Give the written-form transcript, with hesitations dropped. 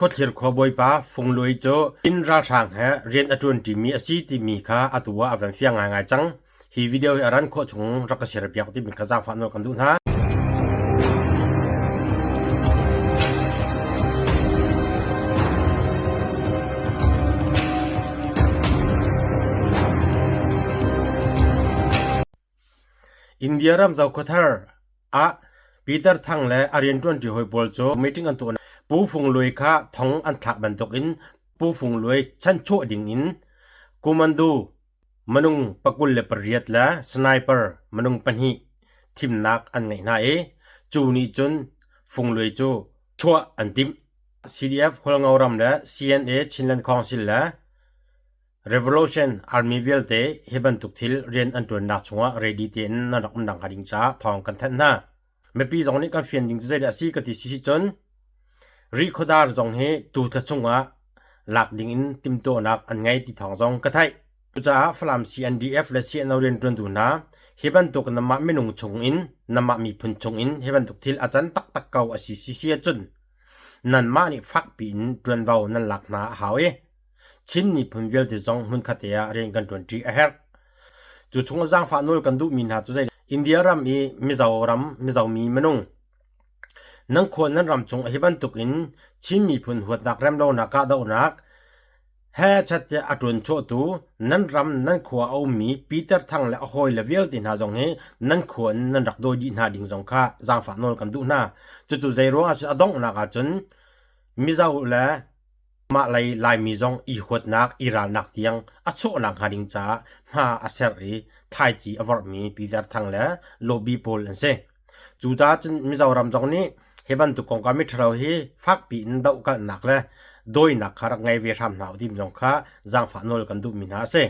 Khuathlir khuabawipa Fung Luai cu inn ralhrang he rian a ṭuanṭimi a si timi kha atu ah a van fiang ngaingai cang. Hi video hi a ran khawh chung rak ka share piak timi kha zaangfah nawl kan duh hna. India ram Zokhawthar ah Peter Thang le a rianṭuanṭi hawi pawl cu meeting an tuah. Pu Fung Luai kha thong an thlak bantukin Pu Fung Luai chanchuah dingin Kumandu minung 28 le sniper minung pahnih thimnak an ngeih hna i cu nih cun Fung Luai cu chuah an timh. CDF Hualngo ram le CNA Chinland Council le Revolution Army vialte hi bantuk thil rian an ṭuannak chungah ready tein nan rak umnak hnga ding caah thawng kan thanh hna. Mipi zong nih kan fian ding cu zeidah a si ka ti si cun Rihkhawdar zong hi tu thla chungah lak ding in timhtuahnak an ngei ti thawng zong ka theih. Cucaah Falam CNDF le CNO rianṭuantu hna hi bantuk nanmah minung chungin nanmah miphun chungin hi bantuk thil a can taktak ko a si si si ahcun nanmah nih fakpi in ṭuanvo nan lak hna a hau i Chin miphun vialte zong hmunkhat te ah rian kan ṭuanṭi a herh. Cu chung zaangfah nawl kan duhmi hna cu zei India ram i Mizoram Mizomi minung nan khua nan ram chung hi bantuk in Chin miphun huatnak remlonak kahdohnak he chat tiah a ṭuan chuahtu nan ram nan khua a ummi Peter Thang le a hawile vialte hna zong hi nan khua in nan rak dawi dih hna ding zong kha zaangfah nawl kan duh hna. Cucu zei ruangah a donghnak ahcun Mizo le Mah lei Laimi zong i huatnak, i ralnak tiang a chuahnak hnga ding caah hma a ser i thaici a vorhmi Peter Thang le lobby pawl an si. Cucaah cun Mizoram zong nih hi bantuk kongkau miṭhalo hi fakpi in dohkalhnak le dawinak kha rak ngei ve hram hna u timi zong kha zaangfah nawl kan duhmi hna a si.